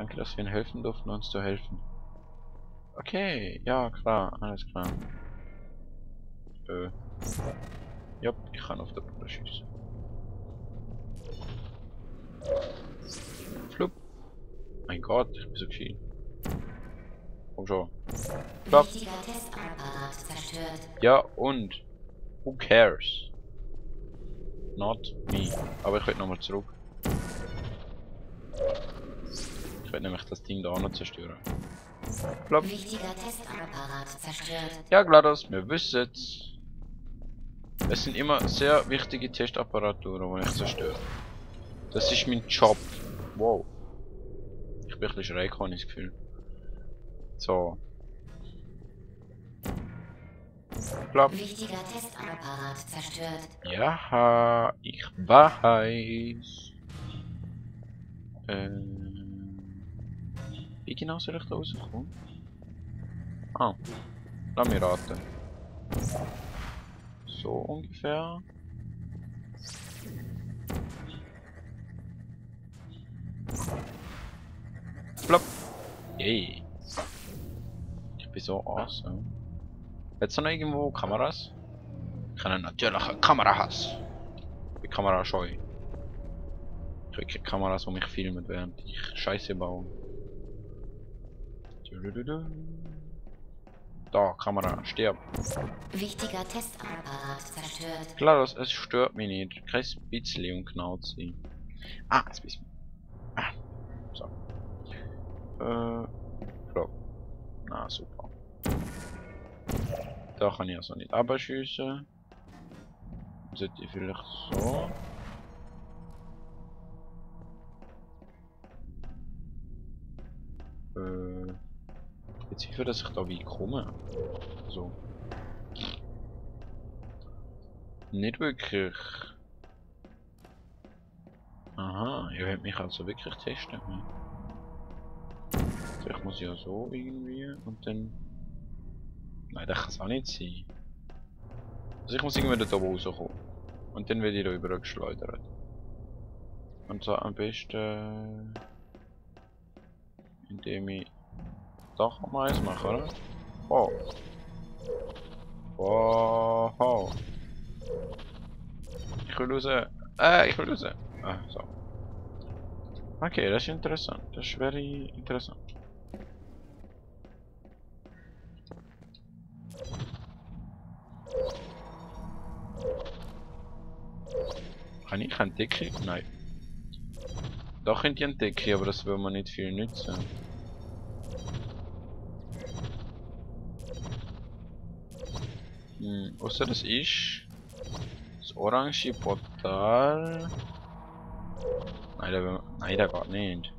Danke, dass wir Ihnen helfen durften, uns zu helfen. Okay, ja, klar, alles klar. Ja, ich kann auf den Boden schiessen. Flup. Mein Gott, ich bin so geschehen. Komm schon. Flup. Wichtiger Testapparat zerstört. Ja, und? Who cares? Not me. Aber ich will nochmal zurück. Ich will nämlich das Ding da auch noch zerstören. Flup. Wichtiger Testapparat zerstört. Ja, GLaDOS, wir wissen's. Es sind immer sehr wichtige Testapparaturen, die ich zerstöre. Das ist mein Job. Wow. Ich bin ein bisschen schräg, habe ich das Gefühl. So. Klapp. Wichtiger Testapparat zerstört. Ja, ich weiß. Wie genau soll ich da rauskommen? Ah, lass mich raten. So ungefähr. Plopp. Yay. Ich bin so awesome. Jetzt noch irgendwo Kameras? Ich habe natürlich eine Kamerahass. Ich bin kamerascheu. Ich will keine Kameras, die mich filmen, während ich Scheiße baue. Da, Kamera, stirb. Wichtiger Testapparat zerstört. Klar, es stört mich nicht. Kein bisschen, um genau zu sein. Ah, ein bisschen. Ah, so. Flop. Na, super. Da kann ich also nicht abschiessen. Sollte ich vielleicht so. Jetzt hoffe ich, dass ich da wie komme. So. Nicht wirklich. Aha, ihr wollt mich also wirklich testen. Hm? Vielleicht muss ich ja so irgendwie und dann. Nein, das kann es auch nicht sein. Also ich muss irgendwie da oben rauskommen. Und dann werde ich da übergeschleudert. Und zwar am besten. Indem ich. Doch mal eins mache, oder? Wow. Wow. Ich will raus. Ich will raus. Ah, so. Okay, das ist interessant. Das ist very interessant. Kann ich entdecken? Nein. Doch könnte ich entdecken, aber das will man nicht viel nützen. Außer das ist das orange Portal. Nein, nein, der geht nicht.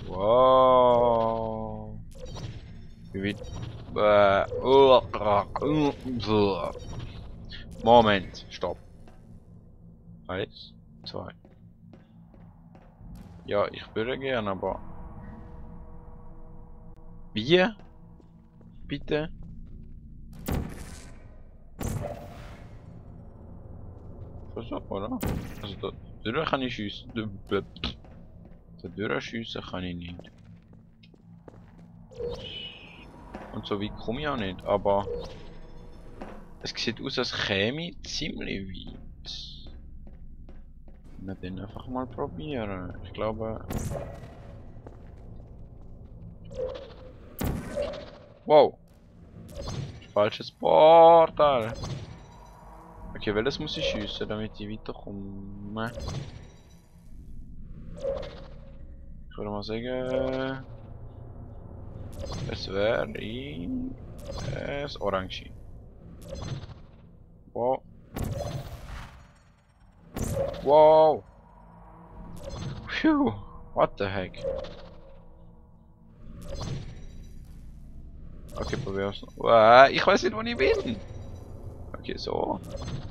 Wow. Wie weit? Moment, stopp. 1, 2. Ja, ich würde gern, aber. Wie? Bitte? Versuch, oder? Also da durch kann ich schiessen. Da durchschiessen kann ich nicht. Und so weit komme ich auch nicht, aber es sieht aus, als käme ich ziemlich weit. Na dann einfach mal probieren. Ich glaube. Wow! Falsches Portal! Okay, welches muss ich schiessen, damit ich weiterkomme? Ich würde mal sagen. Es wäre das Orange. Wow. Wow. Phew. What the heck? Okay, probier's noch. Ich weiß nicht, wo ich bin. Okay, so.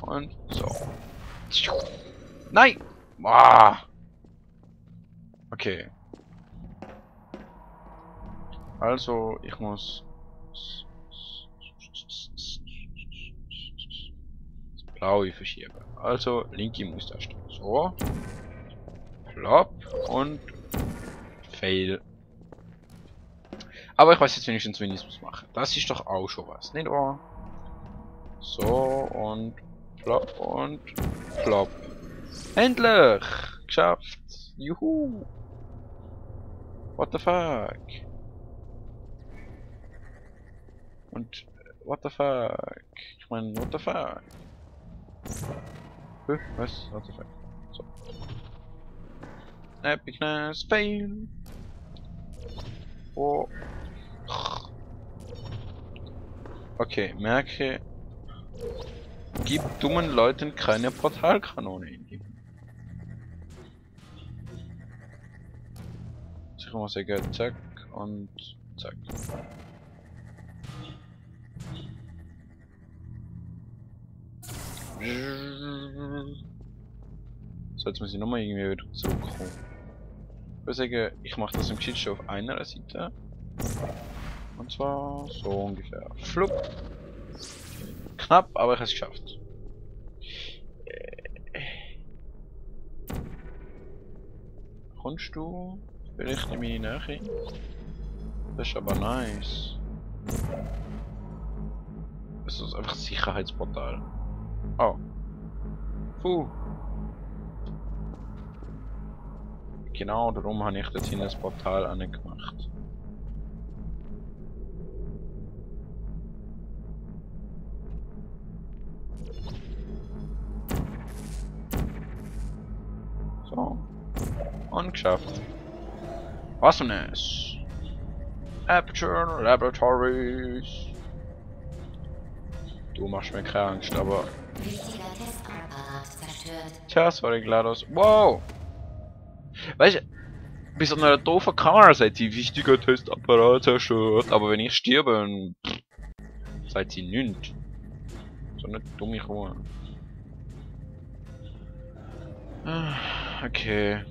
Und so. Nein! Okay. Also, ich muss das Blaue verschieben. Also, linke Maustaste. So. Plopp und Fail. Aber ich weiß jetzt wenigstens, wie ich es muss machen. Das ist doch auch schon was, nicht wahr? So, und plopp und plopp. Endlich! Geschafft! Juhu! What the fuck? Und what the fuck? Ich meine, what the fuck? Was? What the fuck? So. Epicness, fail! Oh. Okay, merke. Gib dummen Leuten keine Portalkanone in die. Sicher mal sehr geil, zack und zack. So, jetzt muss ich nochmal irgendwie wieder zurückkommen. Ich würde sagen, ich mache das im Geschichte auf einer Seite. Und zwar so ungefähr. Flupp. Knapp, aber ich habe es geschafft. Kommst du vielleicht in meine Nähe? Das ist aber nice. Das ist einfach ein Sicherheitsportal. Oh. Puh. Genau darum habe ich dort hinten das Portal angemacht. So. Und geschafft. Awesomeness. Aperture Laboratories. Du machst mir keine Angst, aber... Wichtiger Testapparat zerstört. Tja, das war GLaDOS. Wow! Weißt du, bei so einer doofen Kamera sagt sie, wichtiger Testapparat zerstört. Aber wenn ich sterbe, dann sagt sie nichts. So eine dumme Ruhe. Okay.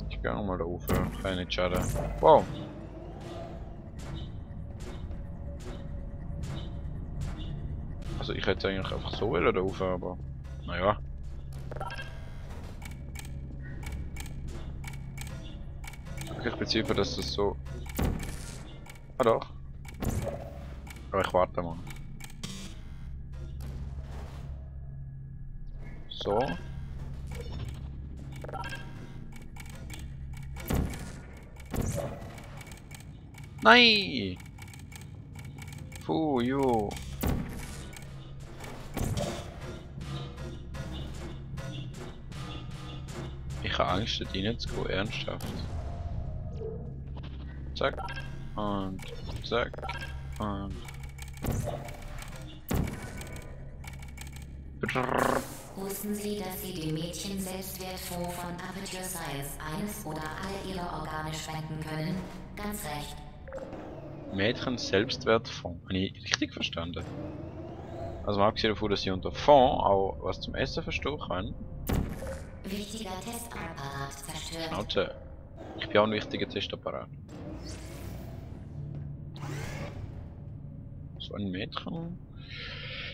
Ich gehe nochmal da rauf. Kann ich nicht schaden. Wow. Also ich hätte eigentlich einfach so da rauf, aber... Naja. Ich bezweifle, dass das so... Ah doch. Aber ich warte mal. So. Nein! Puh, jo. Ich habe Angst, dort reinzugehen, ernsthaft. Zack. Und zack. Und... Brrr. Wussten Sie, dass Sie dem Mädchen Selbstwertfonds von Aperture Science eines oder alle ihre Organe spenden können? Ganz recht. Mädchen Selbstwertfonds. Habe ich richtig verstanden? Also mal abgesehen davon, dass sie unter Fonds auch was zum Essen verstehen kann. Wichtiger Testapparat zerstört. Schnauze. Ich bin auch ein wichtiger Testapparat. So ein Mädchen.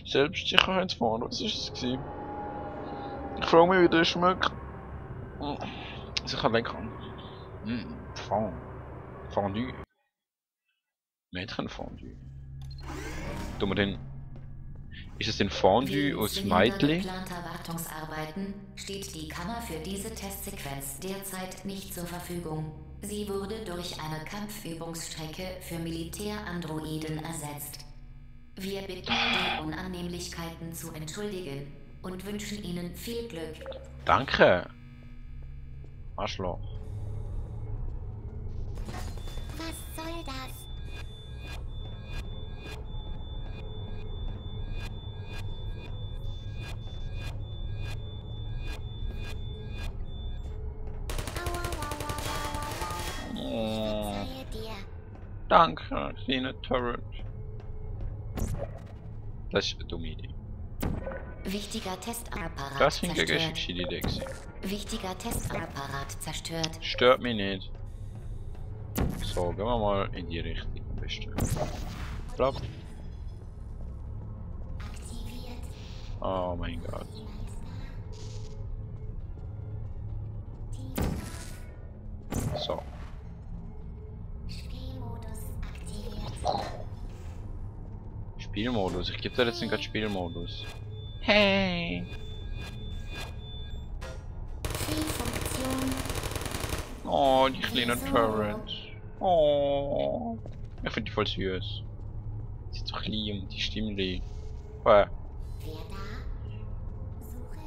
Selbstsicherheitsfonds, was ist es gewesen? Ich frage mich, wie der schmeckt. Sicher lecker. Fond. Fondue. Mädchenfondue. Tun wir den... Ist es ein Fondue aus Meitli? Geplanter Wartungsarbeiten steht die Kammer für diese Testsequenz derzeit nicht zur Verfügung. Sie wurde durch eine Kampfübungsstrecke für Militärandroiden ersetzt. Wir bitten, die Unannehmlichkeiten zu entschuldigen und wünschen Ihnen viel Glück. Danke. Arschloch. Was soll das? Oh, Verzeihe dir. danke, kleine Turret. Das ist eine dumme Idee. Wichtiger Testapparat Das hingegen ist eine zerstört. gescheite Idee gewesen. Wichtiger Testapparat zerstört. Stört mich nicht. So, gehen wir mal in die Richtung am besten. Plopp. Aktiviert. Oh mein Gott. So. Spielmodus. Ich gebe da jetzt nicht gerade Spielmodus. Hey! Zielfunktion. Oh, die kleine Turret. Oh. Ich finde die voll süß. Die ist so klein und die Stimme. Oh. Wer da? Suche.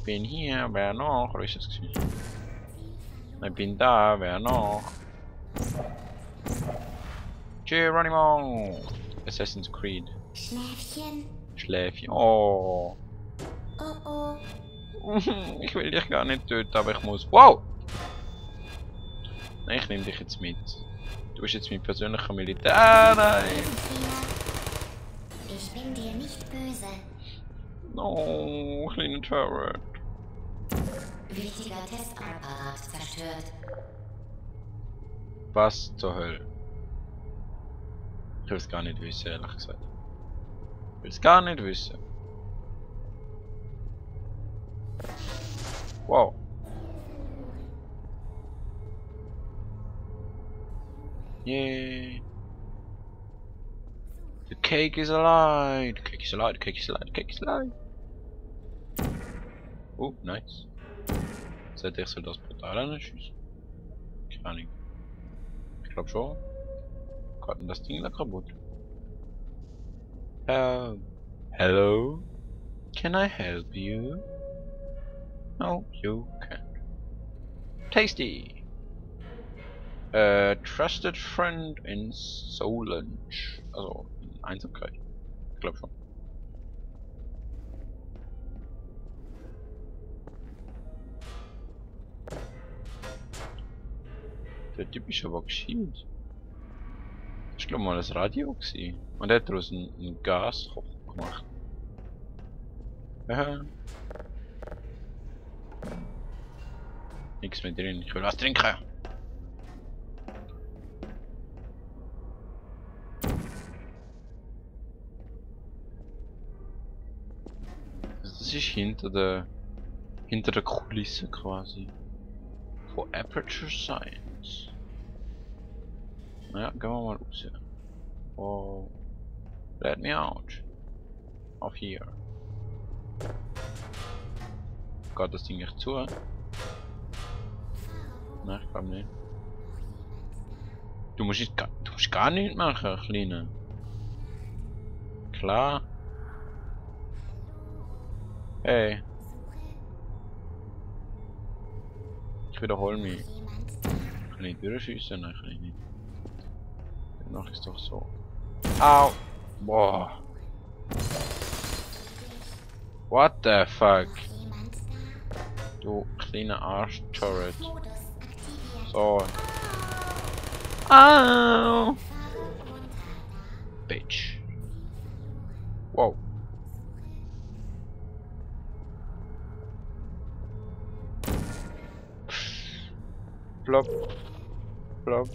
Bin hier, wer noch? Oder ist das gewesen? Ich bin da, wer noch? Geronimo! Assassin's Creed. Schläfchen. Schläfchen. Oh. Oh oh. Ich will dich gar nicht töten, aber ich muss. Wow! Nein, ich nehme dich jetzt mit. Du bist jetzt mein persönlicher Militär. Ah, nein! Ich bin dir nicht böse. No, kleine Turret. Wichtiger Testapparat zerstört. Was zur Hölle? Ich will es gar nicht wissen, ehrlich gesagt. Ich will es gar nicht wissen. Wow. Yay. The cake is alive. The cake is alive. The cake is alive. The cake is alive. Oh, nice. Sollte ich so das Portal anschießen? Keine Ahnung. Ich glaube schon. Geht denn das Ding da kaputt? Hello? Can I help you? No, you can't. Tasty! Trusted friend in Solange. Also, in Einsamkeit. Ich glaube schon. Der Typ ist aber gescheit. Das war glaube mal das Radio gewesen. Und er hat daraus einen Gaskocher gemacht. Aha. Nichts mehr drin. Ich will was trinken. Das ist hinter der Kulisse quasi. Von Aperture Science. Naja, gehen wir mal raus. Oh. Let me out. Auf hier. Geht das Ding echt zu? Nein, ich glaube nicht. Du musst gar nichts machen, Kleine. Klar. Hey. Ich wiederhole mich. Ich kann nicht durchschiessen, nein, ich kann nicht. Danach ist doch so. Au! Boah. What the fuck? Du kleiner Arsch-Turret. So. Au! Bitch. Wow. Plop. Plop.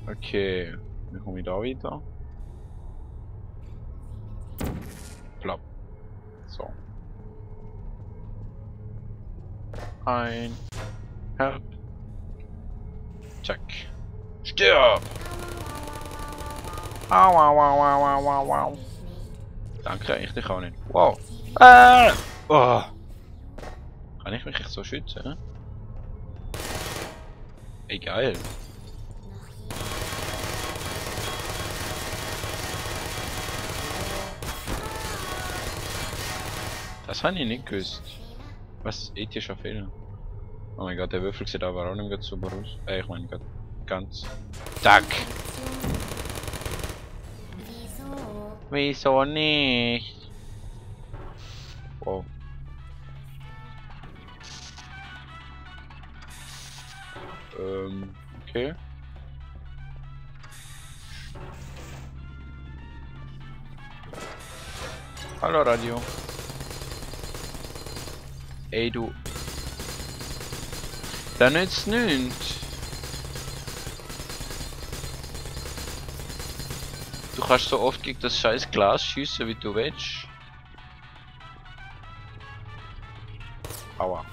Okay. Dann komme ich da weiter. Plop. So. Ein. Help. Check. Stirb! Au, au, au, au, au, au, au. Danke, ich dich auch nicht. Wow. Oh. Kann ich mich echt so schützen? Egal. Das habe ich nicht gewusst. Was? Ethischer Fehler. Oh mein Gott, der Würfel sieht aber auch nicht ganz super aus. Ich meine gerade ganz. Zack! Wieso nicht? Wow. Okay. Hallo Radio. Ey du. Da nützt nichts. Du kannst so oft gegen das scheiß Glas schiessen wie du willst. Aua.